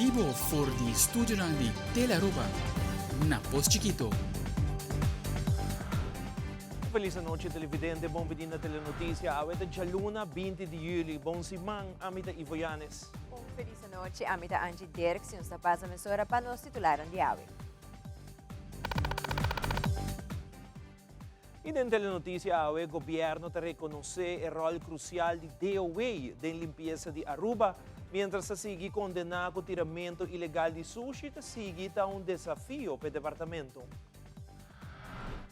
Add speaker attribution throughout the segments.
Speaker 1: bibo for di studionan di Telearuba na Pos Chikito.
Speaker 2: Un felis anochi televidente, bon bini na Telenoticia. Awe ta djaluna 20 di juli. Bon siman, ami ta Ivo Yanes.
Speaker 3: Un felis anochi, ami ta Angie Dirks y nos ta pasa mesora pa nos titularnan di awe.
Speaker 2: Y den Telenoticia awe, Gobierno ta reconoce e rol crucial di DOW den limpieza di Aruba, mientras ta sigui condena cu tiramento ilegal di sushi ta sigui ta un desafio p'e departamento.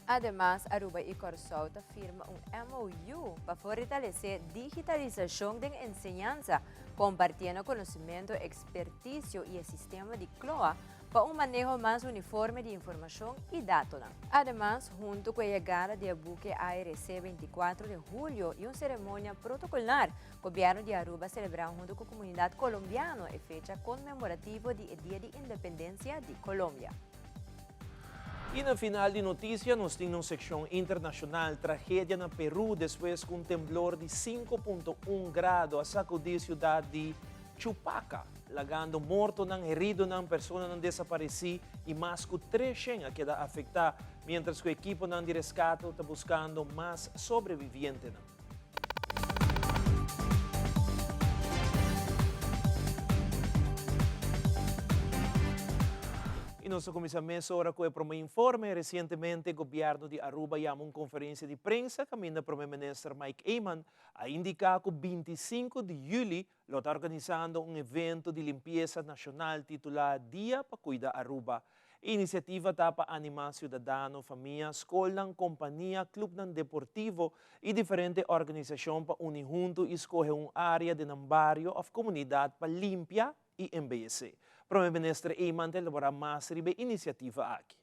Speaker 3: Ademas, Aruba y Corsou ta firma un MOU pa fortalece digitalisacion den enseñansa, compartiendo conocimento, experticio y e sistema di CLOA pa un maneho mas uniforme di informashon i datonan. Ademas, huntu ku e yegada di e buke ARC 24 di hulio i un seremonia protokolar, Gobièrnu di Aruba a selebrá huntu ku komunidat kolombiano e fecha konmemorativo di e Dia di Independensia di Colombia.
Speaker 2: I na final di notisia nos tin nos sekshon internashonal, Tragedia na Peru despues ku un temblor di 5.1 grado a sakudí siudat di Chupaca, lagando mortonan, heridonan, personanan desaparecí y mas cu 300 a keda afectá, mientras cu ekiponan di rescate ta buscando mas sobrevivientenan. Y nos ta cuminsa mesora cu e prome informe. Recientemente Gobierno di Aruba yama un conferencia di prensa caminda Prome Minister Mike Eman a indica cu 25 di juli Lo ta organisando un evento di limpiesa nashonal titulá Dia pa Kuida Aruba. E inisiativa ta pa animá siudadano, famia, skolnan, kompania, klupnan deportivo i diferente organisashon pa uni huntu i skohe un área den nan bario òf komunidat pa limpia i embeyesé. Prome Minister Eman ta elaborá mas riba e inisiativa aki.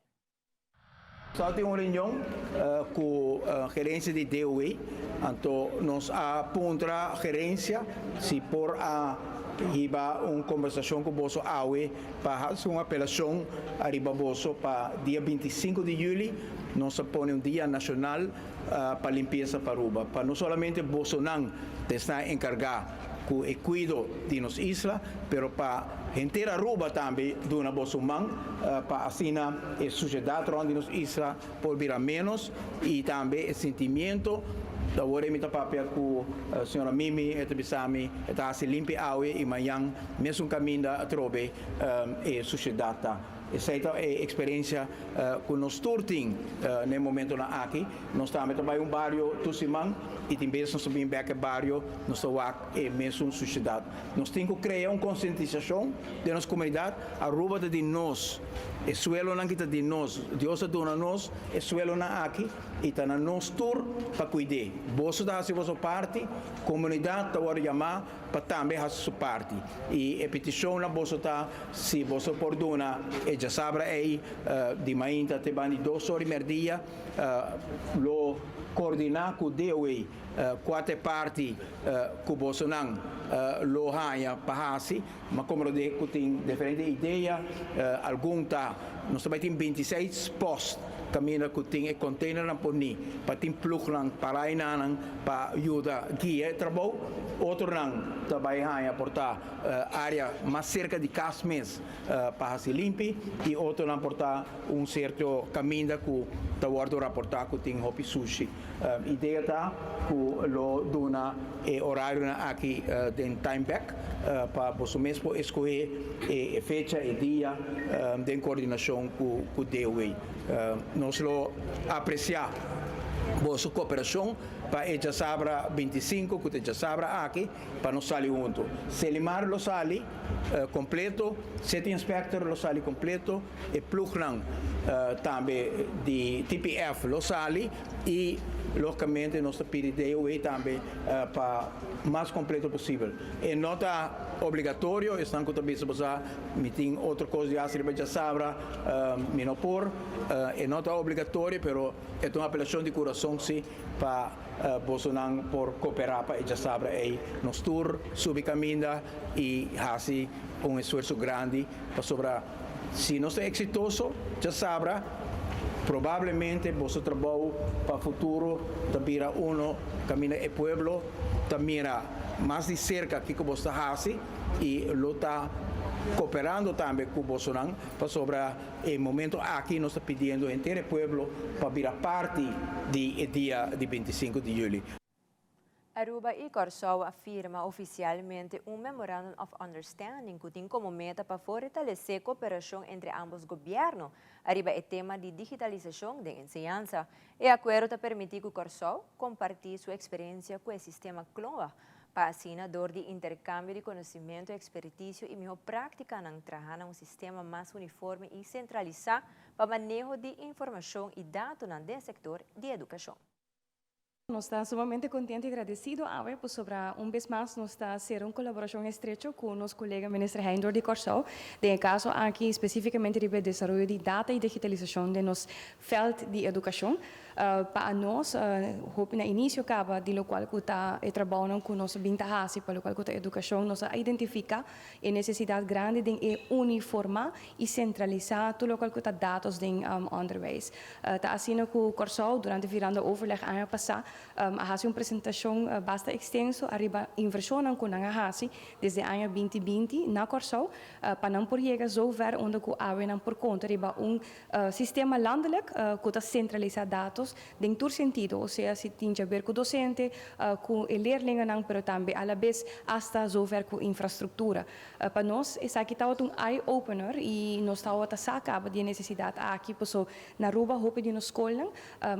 Speaker 4: Sa tin un reunion cu gerencia di DOW, anto nos a puntra gerencia si por a hiba un conversacion cu boso awe pa haci un apelacion ariba boso pa dia 25 di juli nos a pone un dia nacional pa limpieza pa Aruba, pa no solamente bosonan ta esnan encarga cu e cuido di nos isla, pero pa henter Aruba tambe duna boso man pa asina e suciedad rond di nos isla por bira menos y tambe e sentimiento. Awor mi ta papia cu señora Mimi, e ta bisa mi e ta haci limpi awe y mañan mesun caminda atrobe e suciedad ta. Esei ta e experiencia cu nos tur tin na e momentonan aki. Nos tambe ta bai un bario tur siman y tin bes nos ta bin bek e bario, nos ta wak e mesun suciedad. Nos tin cu crea un concientisacion den nos comunidad. Aruba ta di nos, e suelonan ki ta di nos. Dios a duna nos e suelonan aki y ta na nos tur pa cuid'é. Boso ta haci boso parti, comunidad ta worde yama pa tambe haci su parti. Y e peticion na boso ta si boso por duna e djasabra ey di mainta te banda di dos ora y merdia, Lo coordina cu DOE cua ta e parti cu bosonan lo haña pa haci. Ma comprende cu tin diferente idea. Algun ta, nos ta bay tin 26 post caminda cu tin e containernan poni pa tin plugnan para enanan pa yuda guia e trabou. Otronan ta bay haña por ta area mas cerca di cas mes pa haci limpi y otronan por ta un cierto caminda cu ta wordo raporta cu tin hopi sushi. Idea ta cu lo duna e horarionan aki den time bek pa boso mes por escohe e fecha, e dia den coordinacion cu DOW. Nos lo aprecia boso cooperacion pa e djasabra 25 cu ta e djasabra aki pa nos sali hunto. Selimar lo sali completo, City Inspector lo sali completo. E plugnan tambe di TPF lo sali y logicamente nos ta pidi DOW tambe pa mas completo posibel. E no ta obligatorio, esnan cu ta bisa bo sa mi tin otro cos di haci riba djasabra mi no por, e no ta obligatorio pero e ta un apelacion di curason si pa bosonan por coopera pa e djasabra ey nos tur subi caminda y haci un esfuerzo grandi pasobra Si nos ta eksitoso, djasabra, probablemente boso trabou pa futuro ta bira uno kaminda e pueblo ta mira mas di serka kiko bos ta hasi i lo ta. kooperando tambe ku bosonan pasobra e momento aki nos ta pidiendo henter e pueblo pa bira parti di e dia di bintisinku di yüli.
Speaker 3: Aruba y Corsou a firma oficialmente un Memorandum of Understanding cu tin como meta pa fortalece cooperacion entre ambos gobierno ariba e tema di digitalisacion den enseñansa. E acuerdo ta permiti cu Corsou comparti su experiencia cu e sistema CLOA pa asina door di intercambio di conocimento, experticio y miho practicanan traha na un sistema mas uniforme y centralisa pa maneho di informacion y datonan den sector di educacion.
Speaker 5: Nos ta sumamente contento y agradecido awe pasobra un bes mas nos ta cera un colaboracion estrecho cu nos colega Minister Heindor di Corsou, den e caso aki specificamente riba e desaroyo di data y digitalisacion den nos veld di educacion. Pa anos, hopi na inicio caba di locual cu ta e trabounan cu nos bin ta haci pa locual cu ta educacion, nos a identifica e necesidad grandi den e uniforma y centralisa tur locual cu ta datos den onderwijs. Ta asina ku Kòrsou durante Virando Overleg aña pasá a hasi un presentashon basta ekstenso ariba invershonnan ku nan a hasi desde aña binti binti na Kòrsou pa nan por yega zover unda ku awe nan por konta riba un sistema landelijk ku ta sentralisá datos den tur sentido, osea si tin djaber ku dosente, ku e leerlingennan pero tambe alabes asta zover ku infrastruktura. Pa nos esaki tabata un eye opener y nos tabata sa caba di e necesidad aki paso na Aruba hopi di nos scolnan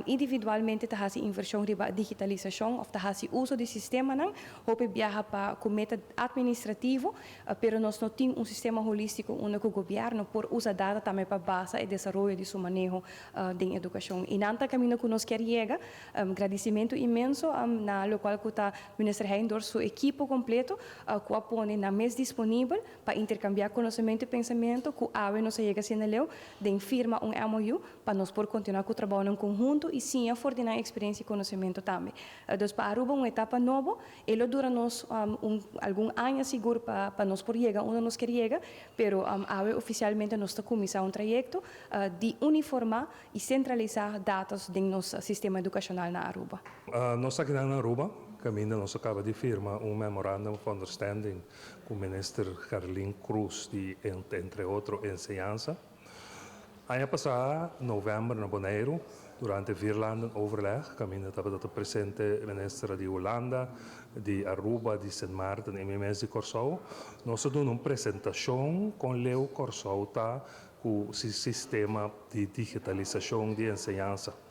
Speaker 5: individualmente ta haci inversion riba digitalisacion of ta haci uso di sistemanan hopi biaha pa cu meta administrativo pero nos no tin un sistema holistico unda cu gobierno por usa data tambe pa basa e desaroyo di su maneho den educacion y nan ta caminda cu nos kier yega. Gradicimento inmenso na locual cu ta Minister Heindorf su ekipo completo ku a pone nan mes disponibel pa interkambiá konosementu i pensamentu ku awe nos a yega asina leu den firma un MOU pa nos por kontinuá ku trabounan konhunto i siña for di nan eksperensia i konosementu tambe. Dus pa Aruba un etapa nobo, e lo dura nos un algun aña sigur pa pa nos por yega unda nos kier yega, pero awe ofisialmente nos ta kuminsá un trayekto di uniformá i sentralisá datos den nos sistema edukashonal na Aruba.
Speaker 6: Nos akinan na Aruba Caminda nos a caba di firma un Memorandum of Understanding cu Minister Gerlin Croes di entre otro Enseñansa. Aña pasa november na Boneiru durante Vierlanden Overleg caminda tabata ta presente Minister di Hulanda, di Aruba, di Sint Maarten y mi mes di Corsou. Nos a duna un presentacion con leu Corsou ta cu si sistema di digitalisacion di enseñansa.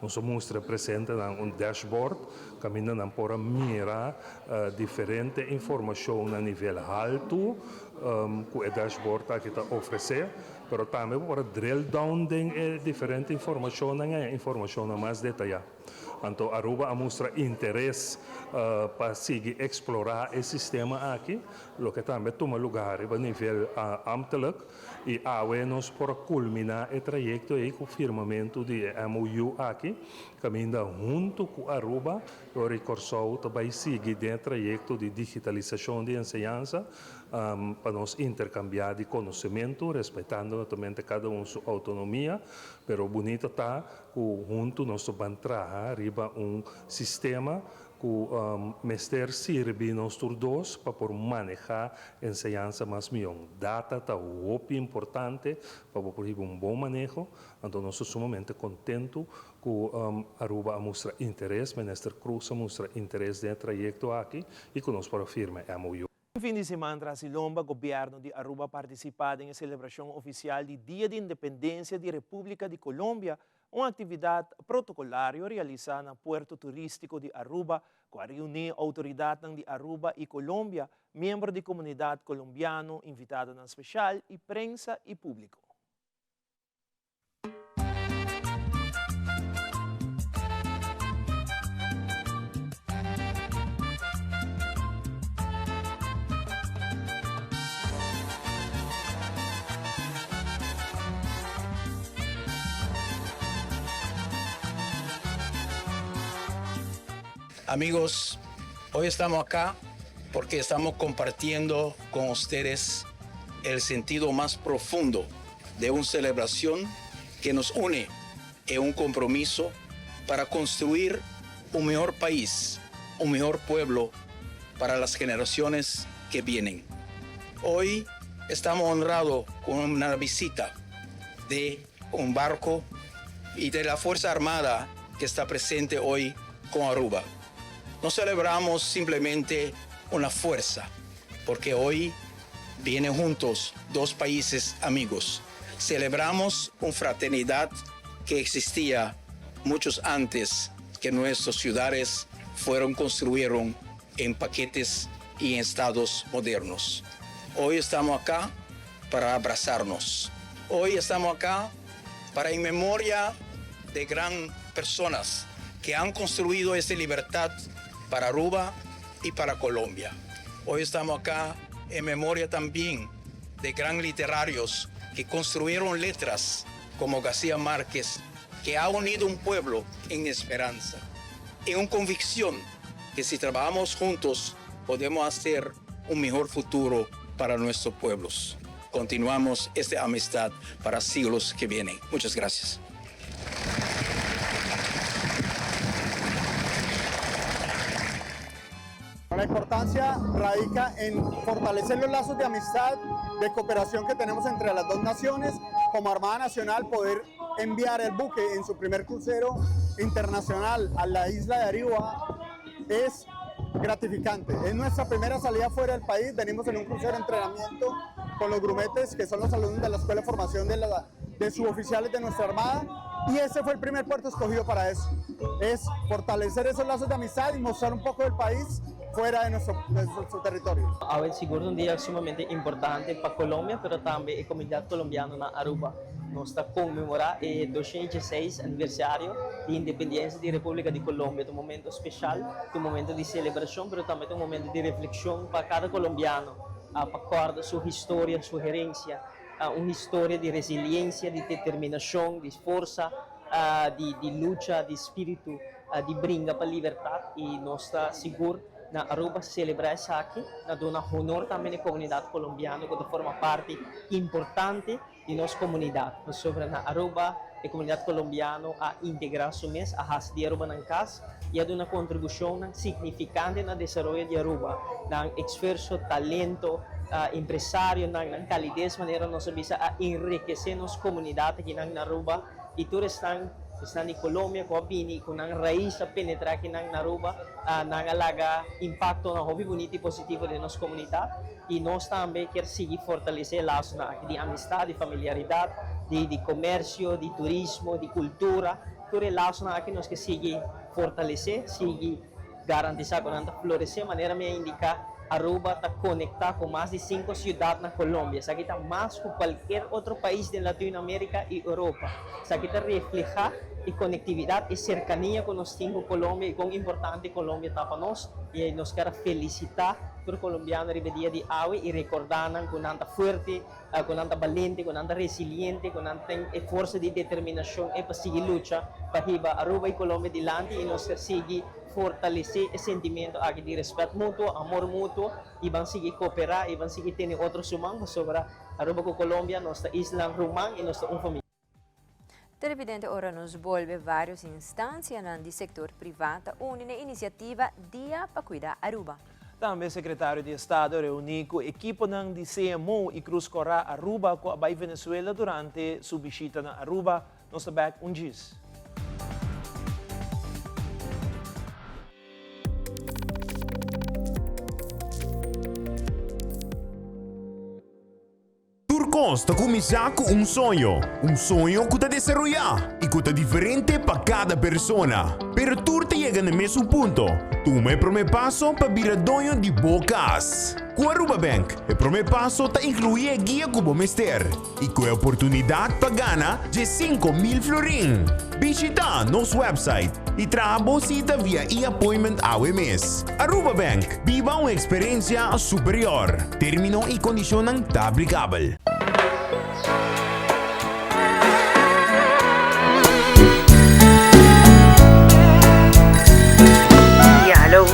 Speaker 6: Nos a mustra e presentenan un dashboard kaminda nan por a mira diferente informashon na nivel haltu ku e dashboard aki ta ofresé, pero tambe bo por a drill down den e diferente informashonnan i haña informashonnan mas detayá. Anto Aruba a mustra interes pa sigui eksplorá e sistema aki, loke tambe a tuma lugá riba nivel ambtelijk. I awe nos por a kulminá e trayekto ei ku firmamentu di e MOU aki, kaminda huntu ku Aruba i ora i Kòrsou ta bai sigui den e trayekto di digitalisashon di enseñansa pa nos interkambiá di konosementu, respetando naturalmente kada un su outonomia, pero bunito ta ku huntu nos ta ban traha riba un sistema ku mester sirbi nos tur dos pa por manehá enseñansa mas mion. Data ta hopi importante pa bo por hiba un bon maneho, anto nos ta sumamente kontentu ku Aruba a mustra interes, Minister Croes a mustra interes den e trayekto aki i ku nos por a firma e MOU.
Speaker 2: Un fin di siman tras di lomba, Gobierno di Aruba a participa den e celebracion oficial di Dia di Independencia di Republica di Colombia, un actividad protocolario realisa na puerto turistico di Aruba cu a reuni autoridadnan di Aruba y Colombia, miembro di comunidad Colombiano, invitadonan special y prensa y publico.
Speaker 4: Amigos, hoy estamos acá porque estamos compartiendo con ustedes el sentido más profundo de una celebración que nos une en un compromiso para construir un mejor país, un mejor pueblo para las generaciones que vienen. Hoy estamos honrados con una visita de un barco y de la Fuerza Armada que está presente hoy con Aruba. No celebramos simplemente una fuerza, porque hoy vienen juntos dos países amigos. Celebramos una fraternidad que existía muchos antes que nuestras ciudades fueron construyeron en paquetes y en estados modernos. Hoy estamos acá para abrazarnos. Hoy estamos acá para en memoria de gran personas que han construido esta libertad para Aruba y para Colombia. Hoy estamos acá en memoria también de gran literarios que construyeron letras como García Márquez, que ha unido un pueblo en esperanza, en una convicción que si trabajamos juntos podemos hacer un mejor futuro para nuestros pueblos. Continuamos esta amistad para siglos que vienen. Muchas gracias.
Speaker 7: La importancia radica en fortalecer los lazos de amistad, de cooperación que tenemos entre las dos naciones. Como Armada Nacional, poder enviar el buque en su primer crucero internacional a la isla de Aruba es gratificante. Es nuestra primera salida fuera del país. Venimos en un crucero de entrenamiento con los grumetes, que son los alumnos de la Escuela de Formación de Suboficiales de nuestra Armada. Y ese fue el primer puerto escogido para eso. Es fortalecer esos lazos de amistad y mostrar un poco del país fuera de nuestro territorio.
Speaker 8: Awe sigur un dia sumamente importante pa Colombia, pero tambe e comunidad colombiano na Aruba. Nos ta conmemora e 206 aniversario di independencia di Republica di Colombia. Un momento special, un momento di celebracion, pero tambe un momento di reflexion pa cada colombiano, pa corda su historia, su herencia, un historia di resiliencia, di determinacion, di forsa, di lucha, di spirito, di bringa pa libertad y nos ta sigur na Aruba celebra esaki, na duna honor tambe na comunidad colombiano cu ta forma parti importante di nos comunidad. Sobre na Aruba, e comunidad colombiano a integra su mes, a haci di Aruba nan cas y a duna contribucion significante na desaroyo di Aruba, nan esfuerso, talento, empresario, nan calidez, manera nos bisa a enrikece nos comunidad aki na Aruba y tur esnan di Colombia cu a bini cu nan rais a penetra aki na Aruba, nan a laga impacto na hopi bunita y positivo den nos comunidad y nos tambe kier sigui fortalece laso di amistad, di familiaridad, di comercio, di turismo, di cultura. Tur laso aki nos kier sigui fortalece, sigui garantisa cu nan ta florece, manera mi a indica, Aruba ta conecta cu mas di cinco ciudad na Colombia. Esaki ta mas cu cualkier otro pais di Latinoamerica y Europa. Esaki ta refleha e conectividad y cercania cu nos tin cu Colombia y con importante Colombia ta pa nos. Y nos kier felicita tur colombiano riba dia di awe y recorda nan cu nan ta fuerte, cu nan ta valiente, cu nan ta resiliente, cu nan tin forsa di determinacion y pa sigui lucha pa hiba Aruba y Colombia dilanti y nos sigui fortalece e sentimento aki di respet mutuo, amor mutuo y ban sigui coopera y ban sigui tene otro su man sobre Aruba cu Colombia, nos ta isla ruman y nos ta un famia.
Speaker 3: Televidente, ora nos bolbe varios instancia di sector priva ta uni na iniciativa Dia pa Cuida Aruba.
Speaker 2: Tambe secretario di Estado a reuni cu ekipo di CMO y Cruz Cora Aruba cu Venezuela durante su bishita na Aruba. Nos ta back un djis.
Speaker 9: Tur cos ta cuminsa cu un soño. Un soño cu ta desaroya y cu ta diferente pa cada persona. Pero tur ta yega na mesun punto. Tuma e prome paso pa bira doño di bo cas. Cu Aruba Bank, e prome paso ta inclui e guia cu bo mester y cu e oportunidad pa gana 5 mil florin. Bishita nos website y traha bo cita via e-appointment awe mes. Aruba Bank, biba un experiencia superior. Termino y condicion ta aplicabel.
Speaker 10: Ja, hallo.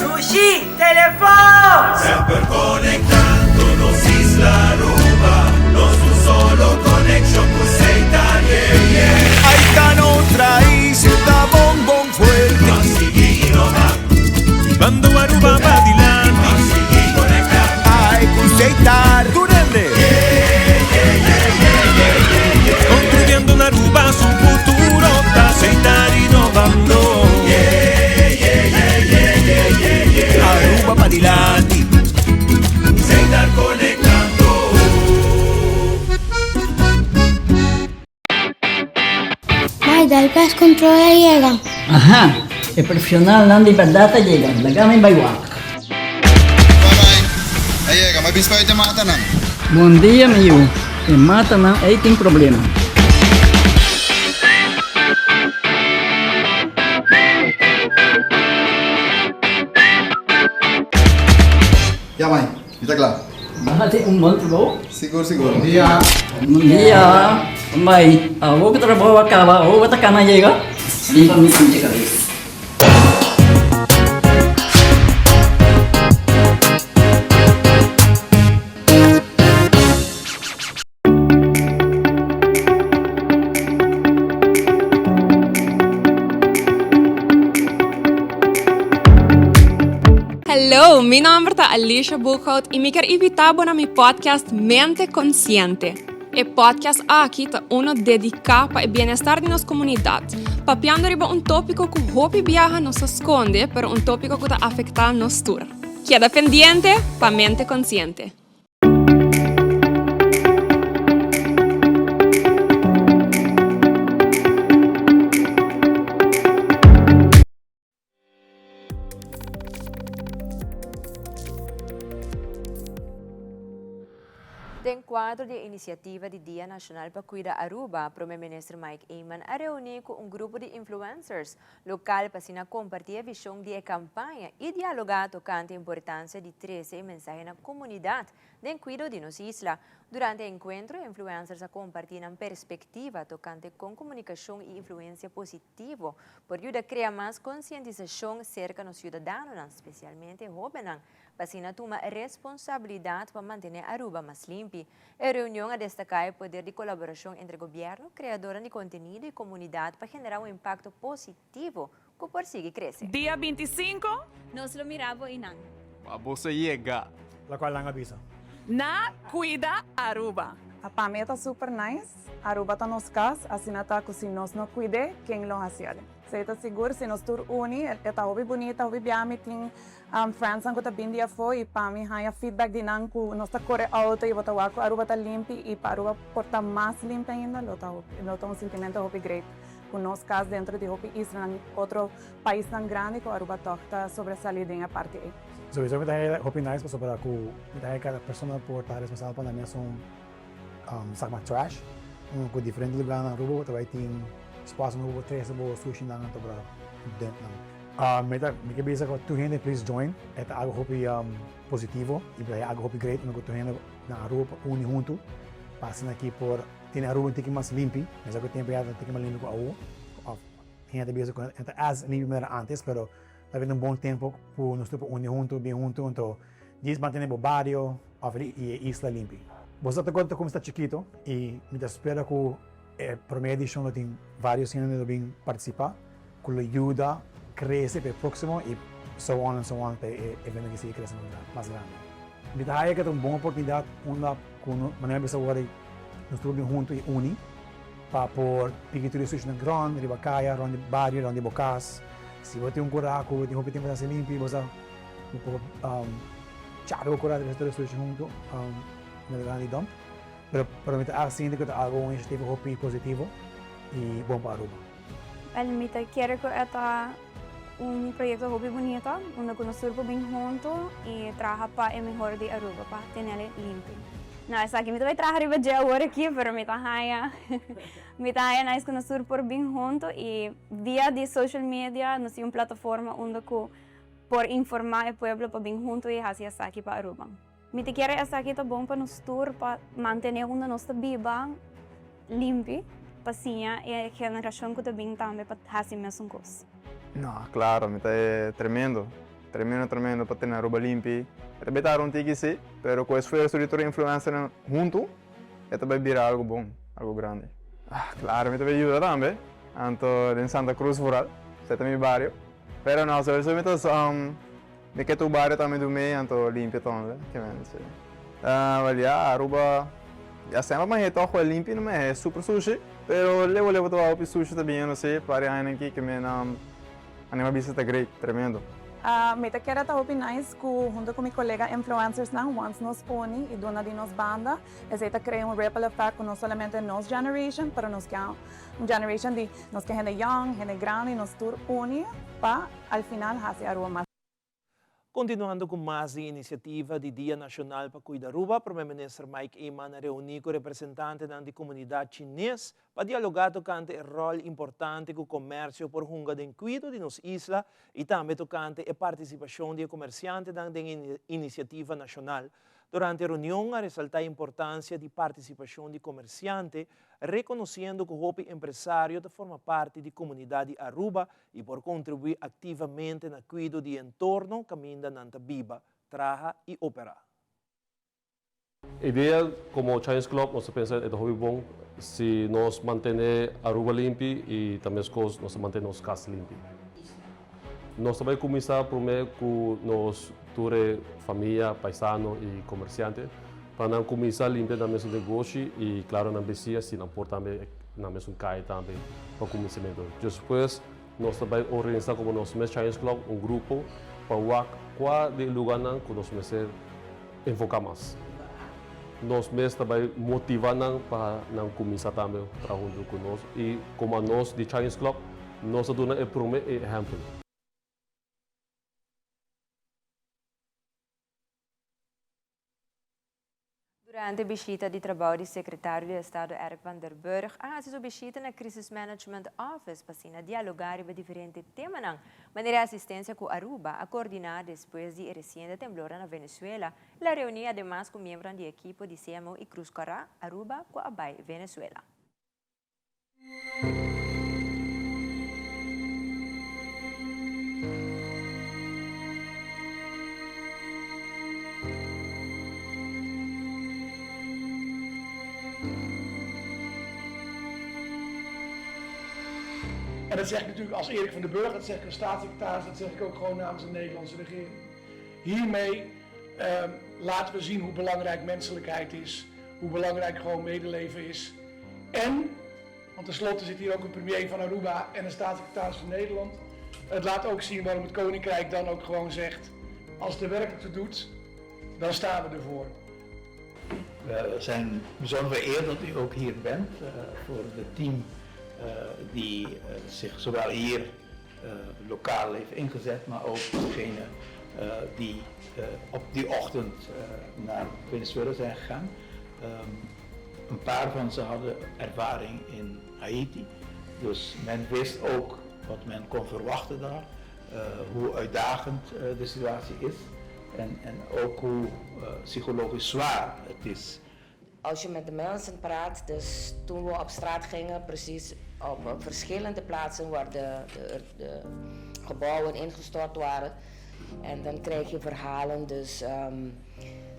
Speaker 11: Lucy, telefon!
Speaker 12: Semper conectando nos isla Aruba, nos un solo conexion cu Setar, yeah.
Speaker 13: Ahí está nuestra isla, bon, bon fuerte.
Speaker 12: Ban sigui innova.
Speaker 13: Bando Aruba pa dilanti.
Speaker 12: Ban sigui conecta.
Speaker 13: Ay, cu Setar.
Speaker 10: Bai, dal pest control a yega.
Speaker 14: Aha, e profesionalnan di berdad a yega, laga mi bai wak.
Speaker 15: Bye bye, a yega, mi a bin spuit e matanan.
Speaker 14: Bon dia mi yu, e matanan ei tin problema.
Speaker 15: Ya mai, mi ta kla.
Speaker 14: Bo hasi un bon trabou.
Speaker 15: Sigur sigur. Bon dia.
Speaker 14: Bon dia. Mai, awor ku trabou a kaba, awor bo ta kana yega? Limpa mi pinche kabes.
Speaker 16: Hello, mi nomber ta Alicia Boekhout y mi kier invita bo na mi podcast Mente Consciente. E podcast aki ta uno dedica pa e bienestar di nos comunidad, papiando riba un topico cu hopi biaha nos ta sconde, pero un topico cu ta afecta nos tur. Keda pendiente pa Mente Consciente.
Speaker 3: Den cuadro di e iniciativa di Dia Nacional pa Cuida Aruba, Prome Minister Mike Eman a reuni cu un grupo di influencers local pa asina comparti e vision di e campaña y dialoga tocante e importancia di trece e mensahe na comunidad den cuido di nos isla. Durante e encuentro e influencers a comparti nan perspectiva tocante con comunicacion y influencia positivo por yuda crea mas concientisacion cerca nos ciudadanonan, specialmente e hobennan, pa asina tuma responsabilidad pa mantene Aruba mas limpi. E reunion a destaca e poder di colaboracion entre gobierno, creadornan di contenido y comunidad pa genera un impacto positivo cu por sigui crece.
Speaker 16: Dia 25.
Speaker 17: Nos lo mira bo einan.
Speaker 18: Pa boso yega.
Speaker 19: Locual nan a bisa.
Speaker 16: Na Cuida Aruba.
Speaker 20: Pa mi e ta super nice. Aruba ta nos cas, asina ta cu si nos no cuid'e, ken lo haci'el? Esey ta sigur, si nos tur uni, e ta hopi bunita, hopi bia mi tin Friendsnan ku ta bin di afó i pa mi haña feedback di nan ku nos ta kore outo i bo ta wak ku Aruba ta limpi i pa Aruba por ta mas limpi ainda lo ta hopi lo ta un sintimento hopi great ku nos kas dentro di hopi islanan otro paisnan grandi ku Aruba tòg ta sobresalí den e parti ei.
Speaker 19: Sowieso mi ta haña hopi nice pasobra ku mi ta haña kada persona por ta responsabel pa nan mesun sak mas trash ku diferente lugarnan Aruba bo ta bai tin spots unda bo por trese bo sushinan anto pa dump nan. Mi ta mi ke bisa ku tur hende please join e ta algo hopi positivo i ta algo hopi great unda ku tur hende na Aruba por uni huntu pa asina aki por tene Aruba un tiki mas limpi mi sa ku tempu ya ta un tiki mas limpi ku awo of hende ta bisa ku e ta as limpi manera antes pero ta bini un bon tempu ku nos tur por uni huntu bin huntu anto djis mantene bo bario of i e isla limpi. Bo sa ta konta ku mi sta chikito i mi ta spera ku E prome edishon lo tin varios hende lo bin partisipa ku lo yuda krese pa e proksimo i so on and so on pa e evento aki sigui krese mas grandi. Mi ta haya ku ta un bon oportunidat unda ku no manera mi bisa awor nos tur bin huntu i uni pa por piki tur e sushinan rònt riba kaya, rònt di bario, rònt di bo kas. Si bo tin un kura ku bo tin hopi tempu ta hasi limpi bo sa bo por chara bo kura trese tur e sushi huntu na lugar di dòmp. Pero pero mi ta a sinti cu ta algo un iniciativa hopi positivo y bon pa Aruba.
Speaker 17: Wel mi ta kere cu e ta un proyecto hopi bunita unda cu nos tur por bin hunto y traha pa e mehor di Aruba pa tenele limpi. No esaki mi ta bay traha riba dje awor aki pero mi ta haya mi ta haya nice cu nos tur por bin hunto y via di social media nos tin un plataforma unda cu por informa e pueblo pa bin hunto y haci esaki pa Aruba. Mi ta kere esaki ta bon pa nos tur pa mantene unda nos ta biba limpi pa siña e generashon ku ta bin tambe pa hasi mesun kos.
Speaker 18: No, claro, mi ta e tremendo, tremendo, tremendo pa tene Aruba limpi. E ta bay tarda un tiki si, pero cu esfuerzo di tur e influencernan hunto, e ta bay bira algo bon, algo grandi. Ah, claro, mi ta bay yuda tambe, anto den Santa Cruz vooral, esei ta mi bario. Pero no, sowieso mi ta. Mi ke tur bario tambe dum'é anto limpia tonle ke men si. Wel ya Aruba ya semper manhé tog wel limpi no mehé super sushi pero lebo lebo ta hopi sushi ta biniendo si par di añanan aki ke men anima bisa ta great tremendo.
Speaker 20: Mi ta kere ta hopi nice ku hunto ku mi kolega influencersnan once nos uni i duna di nos banda, esei ta krea un ripple effect ku no solamente nos generation pero nos ke un generation di nos ke hende young, hende grandi, nos tur uni pa al final hasi Aruba mas.
Speaker 2: Continuando cu mas di iniciativa di Dia Nacional pa Cuida Aruba, Prome Minister Mike Eman a reuni cu representantenan di comunidad Chines pa dialoga tocante e rol importante cu comercio por hunga den cuido di nos isla y tambe tocante e participacion di e comerciantenan den e iniciativa nacional. Durante e reunion a resalta e importancia di participacion di comerciante, reconociendo cu hopi empresario ta forma parti di comunidad di Aruba y por contribui activamente na cuido di entorno caminda nan ta biba, traha y opera.
Speaker 21: Idea como Chinese Club nos ta pensa e ta hopi bon si nos mantene Aruba limpi y ta mescos nos ta mantene nos cas limpi. Nos ta bay cuminsa prome cu nos tur e famia, paisano y comerciante pa nan cuminsa limpia nan mesun negoshi y claro nan besia si nan por tambe nan mesun cay tambe pa cuminsamento. Despues nos ta bay organisa como nos mes Chinese Club un grupo pa wak cua di e lugarnan cu nos mester enfoca mas. Nos mes ta bay motiva nan pa nan cuminsa tambe traha hunto cu nos y como anos di Chinese Club nos ta duna e prome ehempel.
Speaker 3: Durante bishita di trabou di Sekretario di Estado Eric van der Burg a hasi su bishita na Crisis Management Office pa asina dialogá riba diferente temanan, manera e asistensia ku Aruba a koordiná despues di e resiente temblornan na Venezuela. El a reuní ademas ku miembronan di ekipo di CMO i Cruz Kòrá Aruba ku a bai Venezuela.
Speaker 22: En dat zeg ik natuurlijk als Erik van der Burg, dat zeg ik als staatssecretaris, dat zeg ik ook gewoon namens de Nederlandse regering. Hiermee ehm, laten we zien hoe belangrijk menselijkheid is, hoe belangrijk gewoon medeleven is. En, want tenslotte zit hier ook een premier van Aruba en een staatssecretaris van Nederland. Het laat ook zien waarom het Koninkrijk dan ook gewoon zegt, als het er werkelijk toe doet, dan staan we ervoor.
Speaker 4: We zijn bijzonder vereerd dat u ook hier bent eh, voor het team eh, die eh, zich zowel hier lokaal heeft ingezet, maar ook degene die op die ochtend naar Venezuela zijn gegaan. Ehm, een paar van ze hadden ervaring in Haiti, dus men wist ook wat men kon verwachten daar, hoe uitdagend de situatie is en, en ook hoe psychologisch zwaar het is.
Speaker 23: Als je met de mensen praat, dus toen we op straat gingen, precies op verschillende plaatsen waar de, de, de gebouwen ingestort waren. En dan krijg je verhalen. Dus ehm,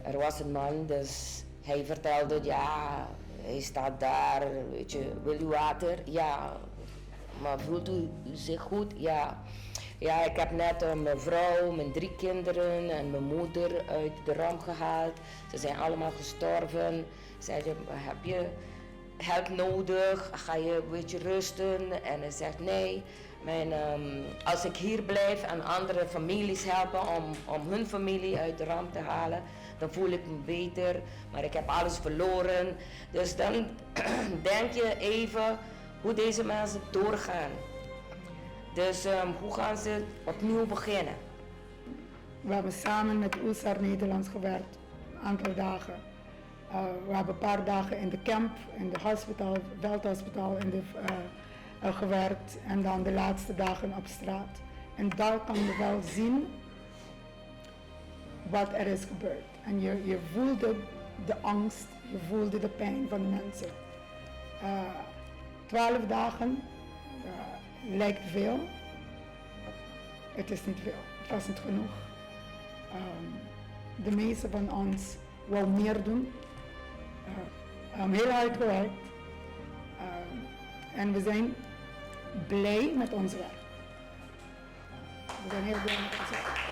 Speaker 23: er was een man, dus hij vertelde, ja, hij staat daar, weet je, wil u water? Ja. Maar voelt u zich goed? Ja. Ja, ik heb net eh, mijn vrouw, mijn drie kinderen en mijn moeder uit de ramp gehaald. Ze zijn allemaal gestorven. Zei ze, heb je hulp nodig? Ga je een beetje rusten? En hij zegt, nee. Mijn, ehm, als ik hier blijf en andere families helpen om, om hun familie uit de ramp te halen, dan voel ik me beter. Maar ik heb alles verloren. Dus dan denk je even hoe deze mensen doorgaan. Dus um, hoe gaan ze opnieuw beginnen?
Speaker 24: We hebben samen met USAR Nederlands gewerkt, een aantal dagen. Uh, we hebben een paar dagen in de camp, in de hospital, veldhospitaal in de, uh, uh, gewerkt en dan de laatste dagen op straat. En daar kan je wel zien wat er is gebeurd. En je, je voelde de angst, je voelde de pijn van de mensen. 12 dagen lijkt veel. Het is niet veel. Het was niet genoeg. Um, de meeste van ons wou meer doen. Uh, um, heel hard gewerkt. Um, en we zijn blij met ons werk. We zijn heel blij met ons werk.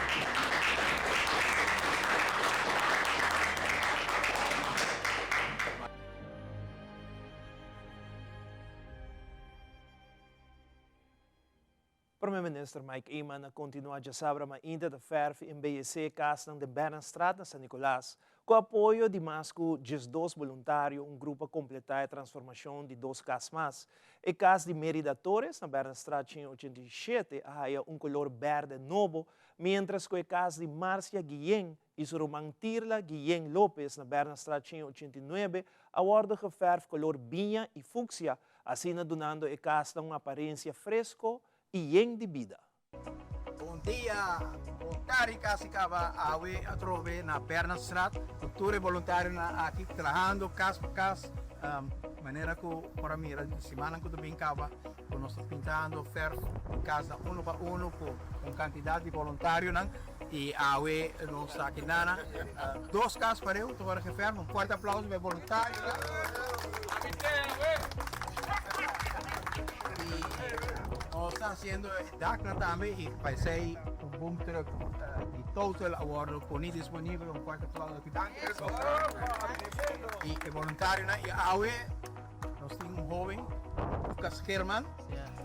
Speaker 2: Prome Minister Mike Eman a continua djasabra mainta ta verf y embeyece casnan den Bernardstraat na San Nicolas. Cu apoyo di mas cu 12 boluntario un grupo a completa e transformacion di dos cas mas. E cas di Merida Torres na Bernardstraat 187 a haya un color berde nobo, mientras cu e cas di Marcia Guillen y su ruman Tirla Guillen Lopez na Bernardstraat 189 a wordo geverf color biña y fucsia, asina dunando e casnan un aparencia fresco y yen di bida.
Speaker 4: Bon dia, bon tardi casi caba awe atrobe na Bernardstraat cu tur e boluntarionan aki trahando cas pa cas manera cu por a mira di simannan cu ta bin caba cu nos ta pintando verf casnan uno pa uno cu un cantidad di boluntarionan y awe nos ta aki nana dos cas pareu ta worde geverf un fuerte aplauso pa e boluntarionan. Y nos ta haciendo e daknan tambe y pa esey un boom truck di Total a wordo poni disponibel. Un fuerte aplauso aki. Danki. Y e boluntarionan y awe nos tin un hoben Lucas German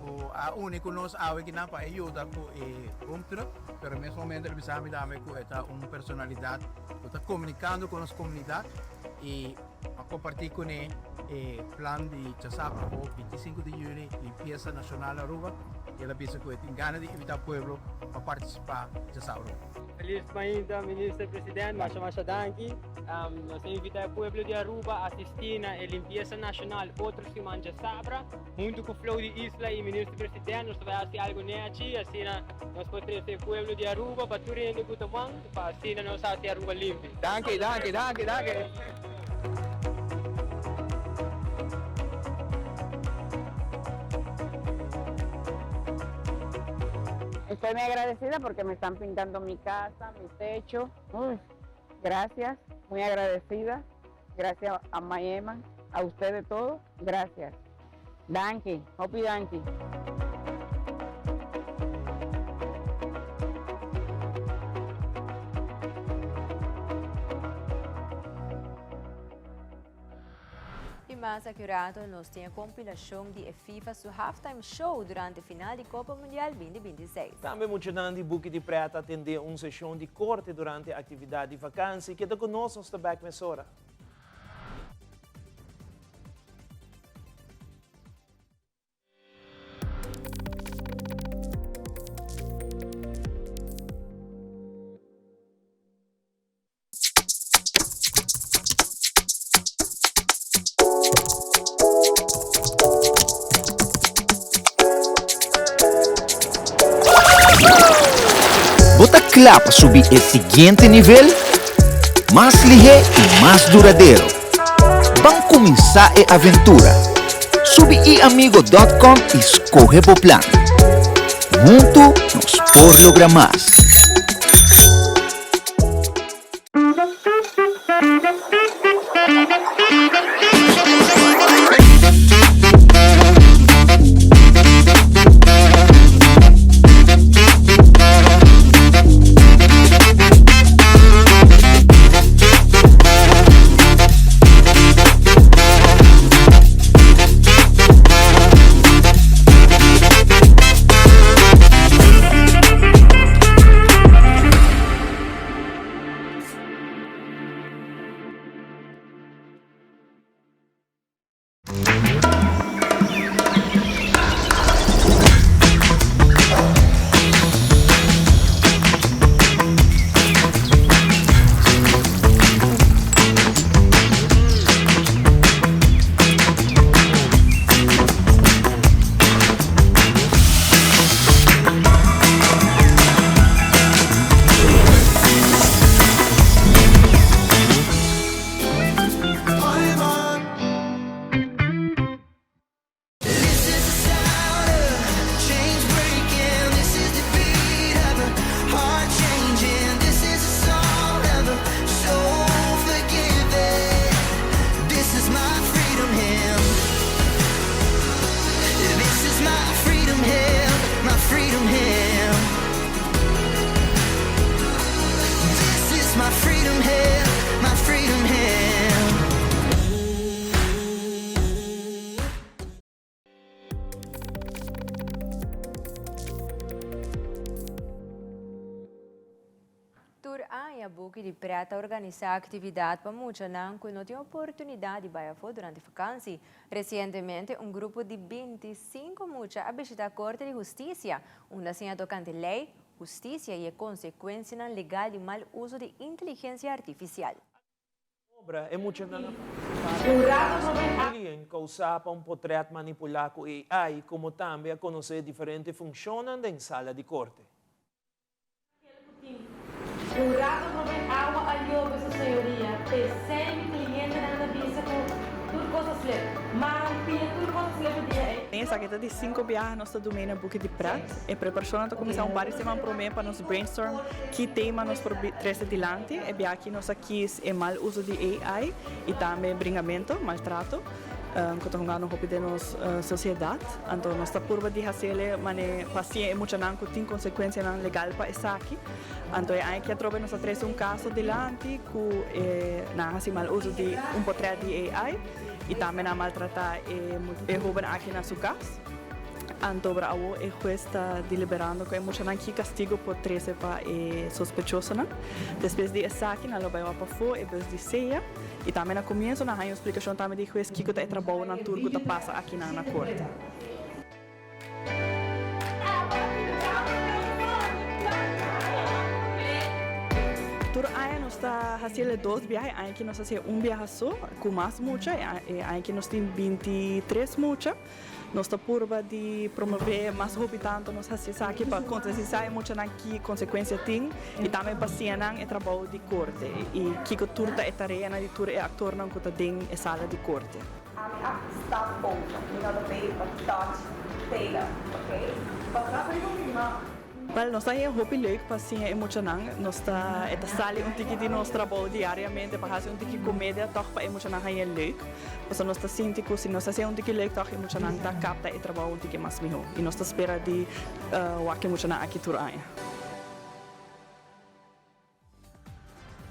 Speaker 4: cu a uni cu nos awe kinan pa e yuda cu e boom truck pero mes momento el bisa mi tambe cu e ta un personalidad cu ta comunicando cu nos comunidad y a comparti cune e plan di djasabra awo 25 di juli Limpieza Nacional Aruba y el a bisa cu e tin gana di invita pueblo pa participa djasabra awo.
Speaker 1: Feliz mainta Minister President, masha masha danki. Nos ta invita e pueblo di Aruba asisti na e Limpieza Nacional otro siman djasabra. Hunto cu Flow di Isla y Minister President nos ta bay haci algo nechi asina nos por trece e pueblo di Aruba pa tur hende cu ta man pa asina nos haci Aruba limpi.
Speaker 4: Danki, danki, danki, danki.
Speaker 5: Estoy muy agradecida porque me están pintando mi casa, mi techo. Uy, gracias, muy agradecida. Gracias a Mayema, a ustedes todos, gracias. Danki, hopi danki.
Speaker 3: Y mas acurato nos tin e compilacion di e FIFA su halftime show durante final di Copa Mundial 2026.
Speaker 2: Tambe muchanan di Buki di Pret a atende un sesion di corte durante actividad di vakantie. Keda cu nos, nos ta back mesora.
Speaker 6: Bo ta kla pa subi e siguiente nivel? Mas lihé i mas duradero. Ban kuminsá e aventura! Subi iamigo dòt kòm i skohe bo plan. Huntu nos por logra mas!
Speaker 3: Buki di Pret ta organisá aktividat pa muchanan ku no tin oportunidat di bai afó durante fakansi. Resientemente un grupo di 25 mucha a bishitá Korte di Hustisia, unda siña tokante lei, hustisia i e konsekuensianan legal di mal uso di inteligensia artifisial.
Speaker 2: Obra, e muchanan a partisipá den e bullying kousá pa un potrèt manipulá ku AI, komo tambe a konosé diferente funshonnan den sala di korte.
Speaker 7: Un rato prome awa a yobe su señoria, p'esei mi clientenan ta bisa cu tur cos a slip. Man, pia, tur cos a slip e dia ei.
Speaker 8: Esaki ta di cinco biaha nos ta dum'é na Buki di Pret. E preparashonnan ta kuminsá un par di siman promé pa nos brainstorm ki tema nos por trese dilanti. E biaha aki nos a kis e mal uso di AI i tambe bringamento, maltrato, ku ta hungando hopi den nos sosiedat. Anto nos ta purba di hasiel mane pa siña e muchanan ku tin konsekuensianan legal pa esaki. Anto e aña aki atrobe nos a trese un kaso dilanti ku e nan a hasi mal uso di un potrèt di AI i tambe nan a maltratá e hóben aki na su kas. Anto ora awo e hues ta deliberando ku e muchanan ki kastigo por trese pa e sospechosonan. Despues di esaki nan lo bai wak pafó e bus di sea i tambe na komienso nan haña un splikashon tambe di hues kiko ta e trabounan tur ku ta pasa akinan na korte. Tur aña nos ta hasi el e dos biaha, e aña aki nos hasi e un biaha so ku mas mucha, e aña aki nos tin 23 mucha. Nos ta purba di promové mas hopi tantu nos hasi esaki pa konsientisá e muchanan ki konsekuensia tin i tambe pa siña nan e trabou di korte i kiko tur ta e tareanan di tur e aktornan ku ta den e sala di korte.
Speaker 9: Ami a stap over, mi no ta bay pa touch Taylor, ok? Pasobra riba mi man.
Speaker 8: Wel, nos ta haña hopi leuk pa siña e muchanan. Nos ta, e ta sali un tiki di nos trabou diariamente pa hasi un tiki komedia tòg pa e muchanan haña leuk. Pasobra nos ta sinti ku si nos ta hasi un tiki leuk tòg e muchanan ta kapta e trabou un tiki mas mihó. I nos ta spera di wak e muchanan aki tur aña.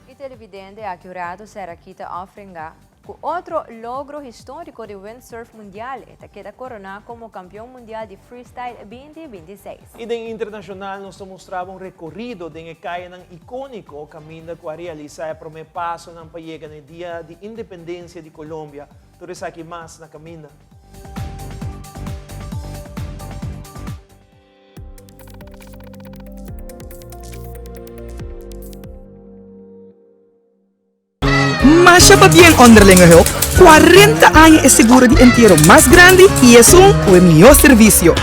Speaker 3: E televidente aki un rato Sarah-Quita Offringa cu otro logro historico di windsurf mundial. E ta keda corona como campeon mundial di freestyle 2026.
Speaker 2: Y den internacional nos ta mostraba un recorido den e cayanan iconico caminda cu a realisa e prome pasonan pa yega na e dia di independencia di Colombia. Tur esaki mas na caminda.
Speaker 11: Masha pabien Onderlinge Hulp, 40 aña e seguro di entiero mas grandi y esun cu e mihor servicio.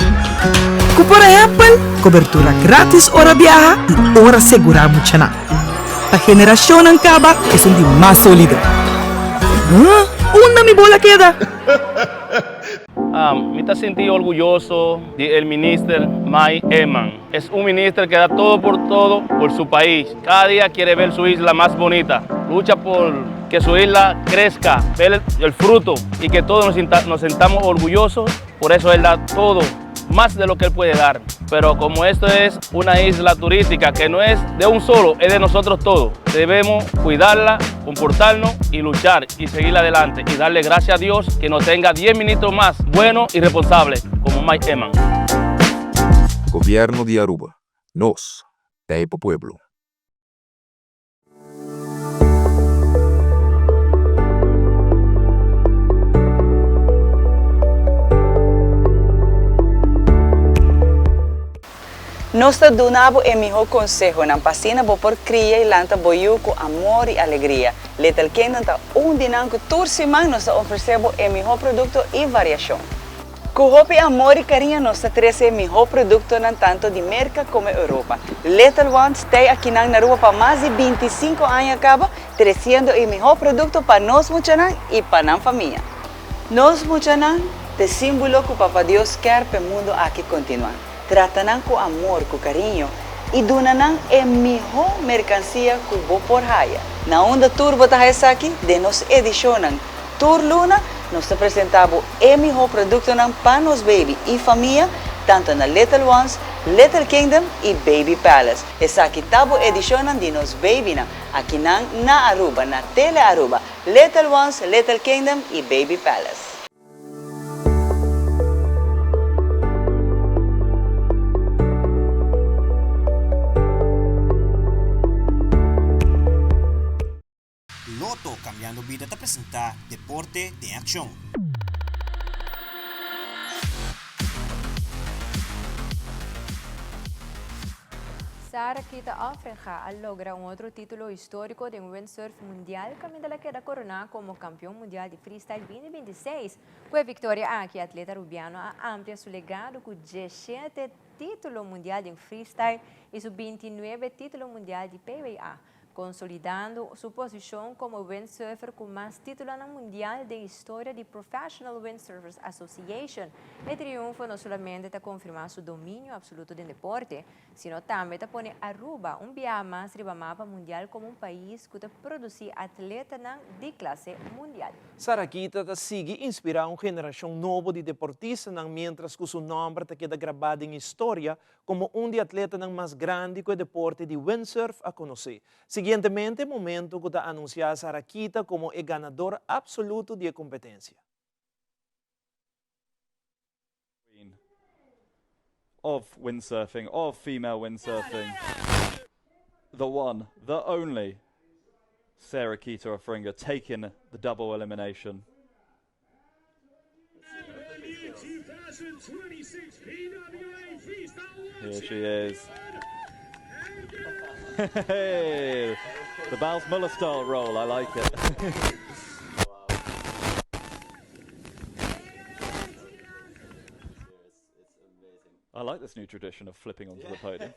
Speaker 11: Cu por ehempel, cobertura gratis ora biaha y ora segura muchanan. Pa generacionnan caba esun di mas solido. Huh? Unda mi bola keda?
Speaker 25: Mi ta sinti orguyoso di el minister Mike Eman. Es un minister que da todo por todo por su pais. Cada dia quiere ver su isla mas bonita. Lucha por que su isla crezca, ver el fruto y que todos nos, nos sentamos orgullosos. Por eso él da todo más de lo que él puede dar. Pero como esto es una isla turística que no es de un solo, es de nosotros todos. Debemos cuidarla, comportarnos y luchar y seguir adelante y darle gracias a Dios que nos tenga 10 ministros más buenos y responsables como Mike Eman.
Speaker 26: Gobierno di Aruba, nos ta pa pueblo.
Speaker 27: Nos ta duna bo e mihó konsehonan pa asina bo por kria i lanta bo yu ku amor i alegria. Little Kingdom ta un di nan ku tur siman nos ta ofresé bo e mihó produkto i variashon. Ku hopi amor i kariño nos ta trese e mihó produktonan tanto di Merka komo Europa. Little Ones tei akinan na Aruba pa mas di 25 aña kaba, tresiendo e mihó produkto pa nos muchanan i pa nan famia. Nos muchanan t'e símbolo ku Papa Dios kèr p'e mundu aki kontinuá. Trata nan ku amor, ku kariño i duna nan e mihó merkansia ku bo por haya. Na unda tur bo ta haya esaki? Den nos edishonnan Tur luna nos ta presenta bo e miho productonan pa nos baby y famia tanto na Little Ones, Little Kingdom y Baby Palace. Esaki ta bo edicionnan di nos babynan akinan na Aruba na Tele Aruba, Little Ones, Little Kingdom y Baby Palace.
Speaker 10: Deporte den Akshon.
Speaker 3: Sara Kita Offringa a logra un otro titulo historico den windsurf mundial caminda la keda corona como campeon mundial di freestyle 2026. Cu e victoria aki atleta Rubiano a amplia su legado cu 17 titulo mundial den freestyle y su 29 titulo mundial di PWA. Consolidando su posicion como windsurfer cu mas titulonan mundial den historia di Professional Windsurfers Association, e triunfo no solamente ta confirma su dominio absoluto den deporte, sino tambe ta pone Aruba un biaha mas riba mapa mundial como un pais cu ta produci atletanan di clase mundial.
Speaker 2: Sarah-Quita ta sigui inspira un generacion nobo di deportistanan mientras cu su nomber ta keda graba den historia komo un di atletanan mas grandi ku e deporte di windsurf a konosé. Siguientemente e momento ku ta anunsiá Sarah-Quita komo e ganador apsoluto di e kompetensia.
Speaker 12: Of windsurfing, of female windsurfing, the one, the only, Sarah-Quita Offringa taking the double elimination. Here she is. Hey, the Bals Muller style roll, I like it. I like this new tradition of flipping onto the podium.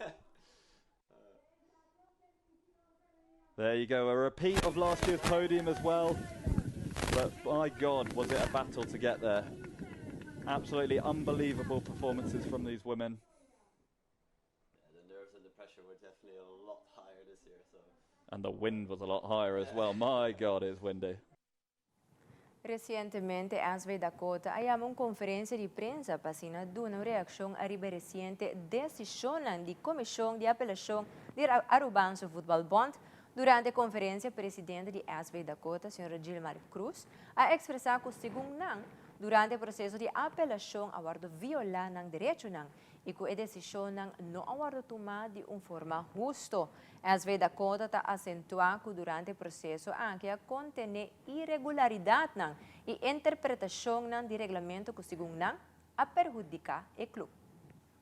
Speaker 12: There you go, a repeat of last year's podium as well. But by God, was it a battle to get there. Absolutely unbelievable performances from these women.
Speaker 13: Yeah, the nerves and the pressure were definitely a lot higher this year. So.
Speaker 12: And the wind was a lot higher as well. My God, it's windy.
Speaker 3: Resientemente SV Dakota a yama un konferensia di prensa pa asina duna un reakshon ariba e resiente desishonnan di Komishon di Apelashon di Arubaanse Voetbalbond. Durante e konferensia presidente di SV Dakota, señora Gilmar Cruz, a ekspresá ku segun nan, durante e proseso di apelashon a wòrdu violá nan derechonan i ku e desishonnan no a wòrdu tumá di un forma husto. SV Dakota ta asentuá ku durante e proseso aki a kontené iregularidatnan i interpretashonnan di reglamento ku segun nan a perhudiká e klup.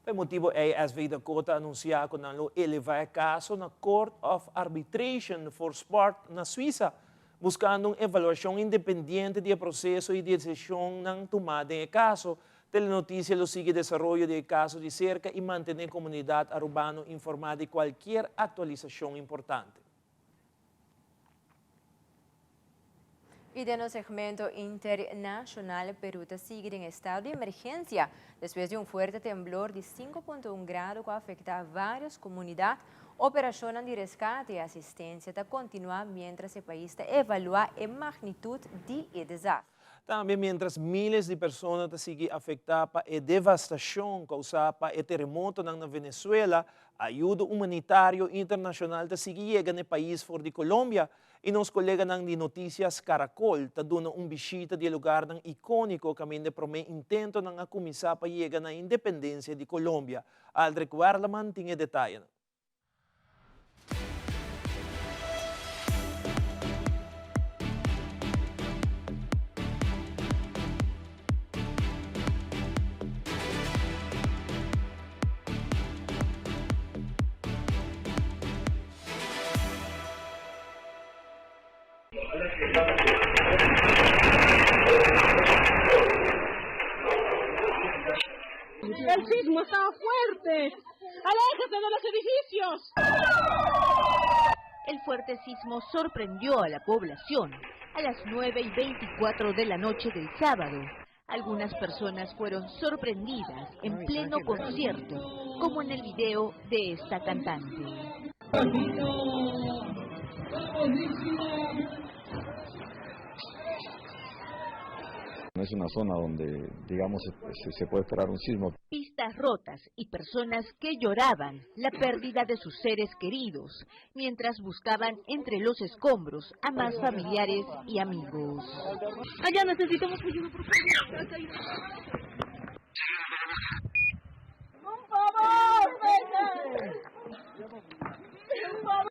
Speaker 2: Pa e motibu ei SV Dakota a anunsiá ku nan lo elevá e kaso na Court of Arbitration for Sport na Suisa, buskando un evaluashon independiente di e proseso i desishonnan tumá den e kaso. Telenoticia lo sigui desaroyo di e kaso di serka i mantené komunidat arubano informá di kualkier aktualisashon importante.
Speaker 3: I den nos segmento internashonal, Peru ta sigui den estado di emergensia despues di un fuerte temblor di 5.1 grado ku a afektá vários komunidat. Operashonnan di reskate i asistensia ta kontinuá miéntras e pais ta evaluá e magnitut di e desastre.
Speaker 2: Tambe miéntras míles di persona ta sigui afektá pa e devastashon kousá pa e teremotonan na Venezuela, ayudo humanitario internashonal ta sigui yega na e pais for di Colombia i nos koleganan di Noticias Caracol ta duna un bishita di e lugarnan ikóniko kaminda e promé intentonan a kuminsá pa yega na independensia di Colombia. Aldrich Werleman tin e detayenan.
Speaker 14: El sismo estaba fuerte. ¡Aléjese de los edificios!
Speaker 15: El fuerte sismo sorprendió a la población a las 9 y 24 de la noche del sábado. Algunas personas fueron sorprendidas en pleno concierto, como en el video de esta cantante.
Speaker 16: No es una zona donde, digamos, se, se puede esperar un sismo.
Speaker 15: Pistas rotas y personas que lloraban la pérdida de sus seres queridos, mientras buscaban entre los escombros a más familiares y amigos.
Speaker 7: Allá necesitamos ayuda, por favor. ¡Por favor,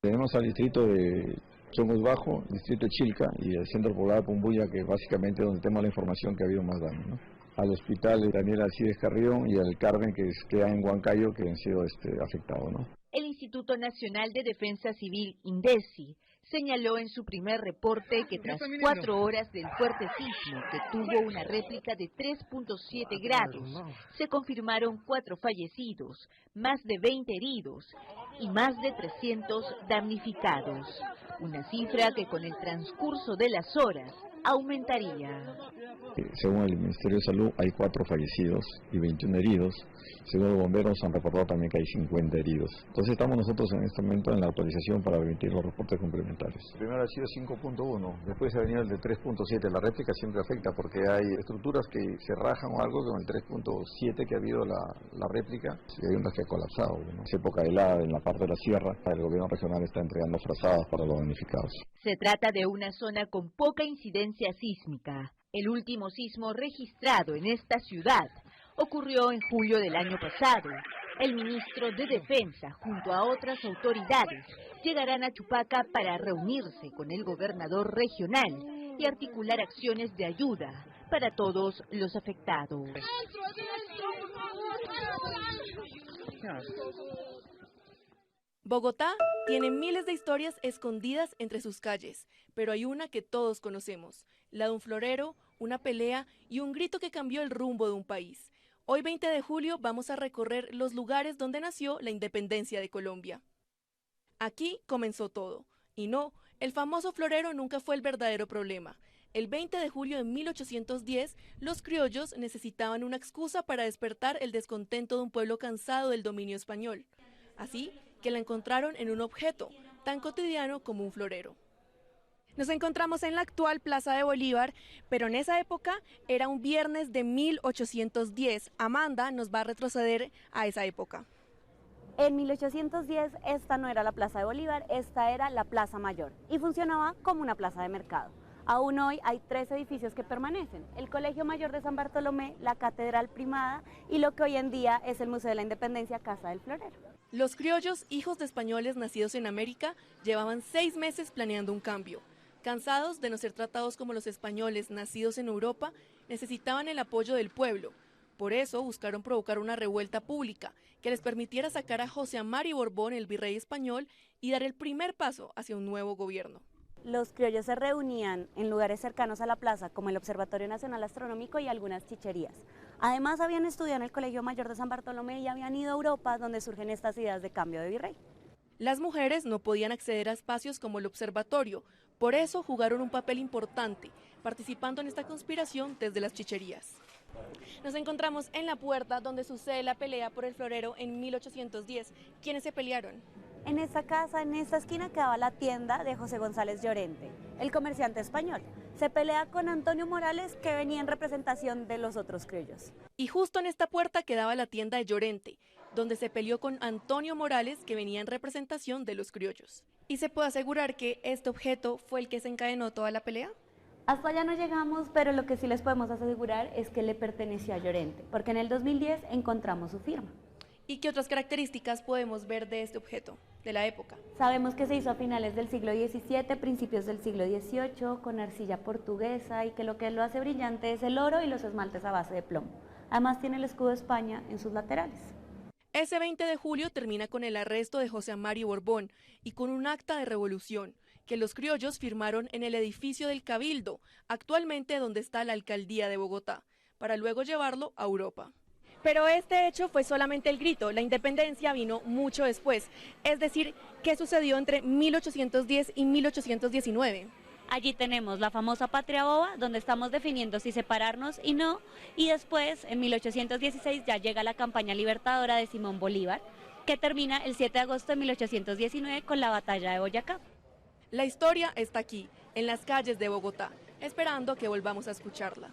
Speaker 16: Tenemos al distrito de Chongos Bajo, distrito de Chilca y el centro poblado de Pumbuya, que básicamente es donde tenemos la información que ha habido más daño, ¿no? Al hospital Daniel Alcides Carrión y al Carmen, que queda en Huancayo, que han sido afectados, ¿no?
Speaker 15: El Instituto Nacional de Defensa Civil, INDECI, señaló en su primer reporte que tras 4 horas del fuerte sismo, que tuvo una réplica de 3.7 grados, se confirmaron 4 fallecidos, más de 20 heridos y más de 300 damnificados. Una cifra que con el transcurso de las horas aumentaría.
Speaker 16: Según el Ministerio de Salud hay 4 fallecidos y 21 heridos. Según los bomberos han reportado también que hay 50 heridos. Entonces estamos nosotros en este momento en la autorización para emitir los reportes complementarios. Primero ha sido 5.1, después ha venido el de 3.7. La réplica siempre afecta porque hay estructuras que se rajan o algo con el 3.7 que ha habido la réplica, y hay unas que ha colapsado, ¿no? Es época helada en la parte de la sierra, el gobierno regional está entregando frazadas para los damnificados.
Speaker 15: Se trata de una zona con poca incidencia sísmica. El último sismo registrado en esta ciudad ocurrió en julio del año pasado. El ministro de Defensa, junto a otras autoridades, llegarán a Chupaca para reunirse con el gobernador regional y articular acciones de ayuda para todos los afectados.
Speaker 7: Bogotá tiene miles de historias escondidas entre sus calles, pero hay una que todos conocemos, la de un florero, una pelea y un grito que cambió el rumbo de un país. Hoy 20 de julio vamos a recorrer los lugares donde nació la independencia de Colombia. Aquí comenzó todo. Y no, el famoso florero nunca fue el verdadero problema. El 20 de julio de 1810, los criollos necesitaban una excusa para despertar el descontento de un pueblo cansado del dominio español. Así que la encontraron en un objeto tan cotidiano como un florero. Nos encontramos en la actual Plaza de Bolívar, pero en esa época era un viernes de 1810. Amanda nos va a retroceder a esa época.
Speaker 10: En 1810 esta no era la Plaza de Bolívar, esta era la Plaza Mayor y funcionaba como una plaza de mercado. Aún hoy hay 3 edificios que permanecen, el Colegio Mayor de San Bartolomé, la Catedral Primada y lo que hoy en día es el Museo de la Independencia, Casa del Florero.
Speaker 7: Los criollos, hijos de españoles nacidos en América, llevaban 6 meses planeando un cambio. Cansados de no ser tratados como los españoles nacidos en Europa, necesitaban el apoyo del pueblo. Por eso buscaron provocar una revuelta pública que les permitiera sacar a José Amaro y Borbón, el virrey español, y dar el primer paso hacia un nuevo gobierno.
Speaker 10: Los criollos se reunían en lugares cercanos a la plaza, como el Observatorio Nacional Astronómico y algunas chicherías. Además, habían estudiado en el Colegio Mayor de San Bartolomé y habían ido a Europa, donde surgen estas ideas de cambio de virrey.
Speaker 7: Las mujeres no podían acceder a espacios como el observatorio, por eso jugaron un papel importante, participando en esta conspiración desde las chicherías. Nos encontramos en la puerta donde sucede la pelea por el florero en 1810. ¿Quiénes se pelearon?
Speaker 10: En esta casa, en esta esquina, quedaba la tienda de José González Llorente, el comerciante español. Se pelea con Antonio Morales, que venía en representación de los otros criollos.
Speaker 7: Y justo en esta puerta quedaba la tienda de Llorente, donde se peleó con Antonio Morales, que venía en representación de los criollos. ¿Y se puede asegurar que este objeto fue el que se encadenó toda la pelea?
Speaker 10: Hasta allá no llegamos, pero lo que sí les podemos asegurar es que le perteneció a Llorente, porque en el 2010 encontramos su firma.
Speaker 7: ¿Y qué otras características podemos ver de este objeto, de la época?
Speaker 10: Sabemos que se hizo a finales del siglo diecisiete, principios del siglo dieciocho, con arcilla portuguesa, y que lo que lo hace brillante es el oro y los esmaltes a base de plomo. Además tiene el escudo de España en sus laterales.
Speaker 7: Ese 20 de julio termina con el arresto de José Amaro y Borbón y con un acta de revolución que los criollos firmaron en el edificio del Cabildo, actualmente donde está la alcaldía de Bogotá, para luego llevarlo a Europa. Pero este hecho fue solamente el grito, la independencia vino mucho después. Es decir, ¿qué sucedió entre 1810 y 1819?
Speaker 10: Allí tenemos la famosa Patria Boba, donde estamos definiendo si separarnos y no, y después, en 1816, ya llega la campaña libertadora de Simón Bolívar, que termina el 7 de agosto de 1819 con la batalla de Boyacá.
Speaker 7: La historia está aquí, en las calles de Bogotá, esperando que volvamos a escucharla.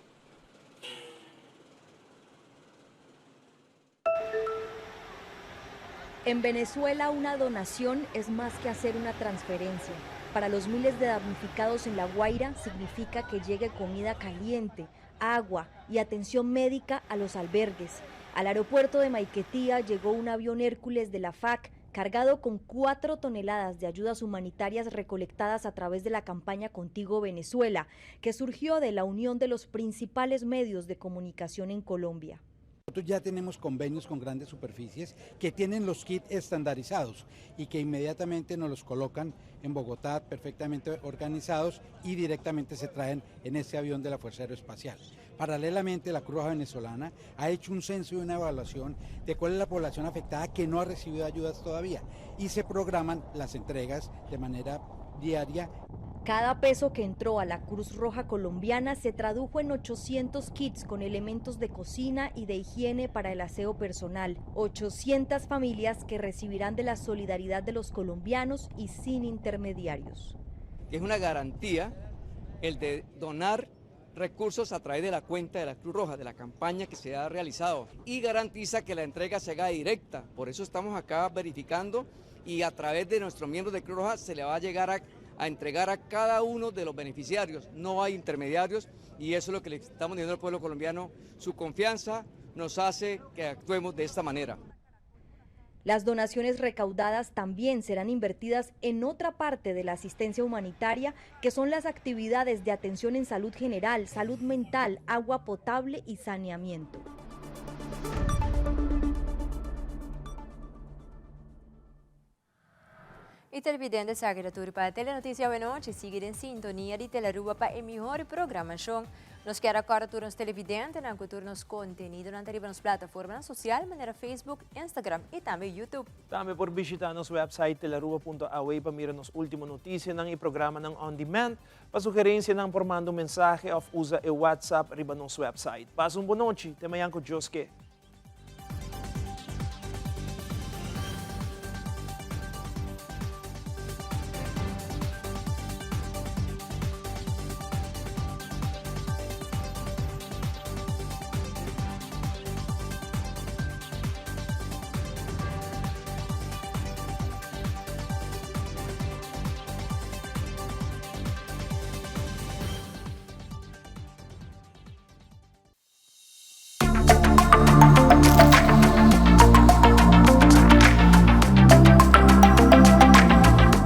Speaker 17: En Venezuela, una donación es más que hacer una transferencia. Para los miles de damnificados en La Guaira, significa que llegue comida caliente, agua y atención médica a los albergues. Al aeropuerto de Maiquetía llegó un avión Hércules de la FAC cargado con 4 toneladas de ayudas humanitarias recolectadas a través de la campaña Contigo Venezuela, que surgió de la unión de los principales medios de comunicación en Colombia.
Speaker 18: Nosotros ya tenemos convenios con grandes superficies que tienen los kits estandarizados y que inmediatamente nos los colocan en Bogotá perfectamente organizados y directamente se traen en ese avión de la Fuerza Aeroespacial. Paralelamente, la Cruz Roja Venezolana ha hecho un censo y una evaluación de cuál es la población afectada que no ha recibido ayudas todavía y se programan las entregas de manera diaria.
Speaker 17: Cada peso que entró a la Cruz Roja Colombiana se tradujo en 800 kits con elementos de cocina y de higiene para el aseo personal. 800 familias que recibirán de la solidaridad de los colombianos y sin intermediarios.
Speaker 19: Es una garantía el de donar recursos a través de la cuenta de la Cruz Roja, de la campaña que se ha realizado, y garantiza que la entrega se haga directa. Por eso estamos acá verificando y a través de nuestros miembros de Cruz Roja se le va a llegar a entregar a cada uno de los beneficiarios. No hay intermediarios y eso es lo que le estamos diciendo al pueblo colombiano. Su confianza nos hace que actuemos de esta manera.
Speaker 17: Las donaciones recaudadas también serán invertidas en otra parte de la asistencia humanitaria, que son las actividades de atención en salud general, salud mental, agua potable y saneamiento.
Speaker 3: Y televidente esaki ta tur pa Telenoticia Awenochi. Sigui den sintonia di Telearuba pa e mihor programacion. Nos kier a corda tur nos televidentenan cu tur nos contenidonan ta riba nos plataformanan social manera Facebook, Instagram y tambe YouTube.
Speaker 2: Tambe por bishita nos website telearuba punto aw pa mira nos ultimo noticianan y programanan on demand. Pa sugerencianan por manda un mensahe of usa e WhatsApp riba nos website. Pasa un bon nochi, te mañan cu Dios ke.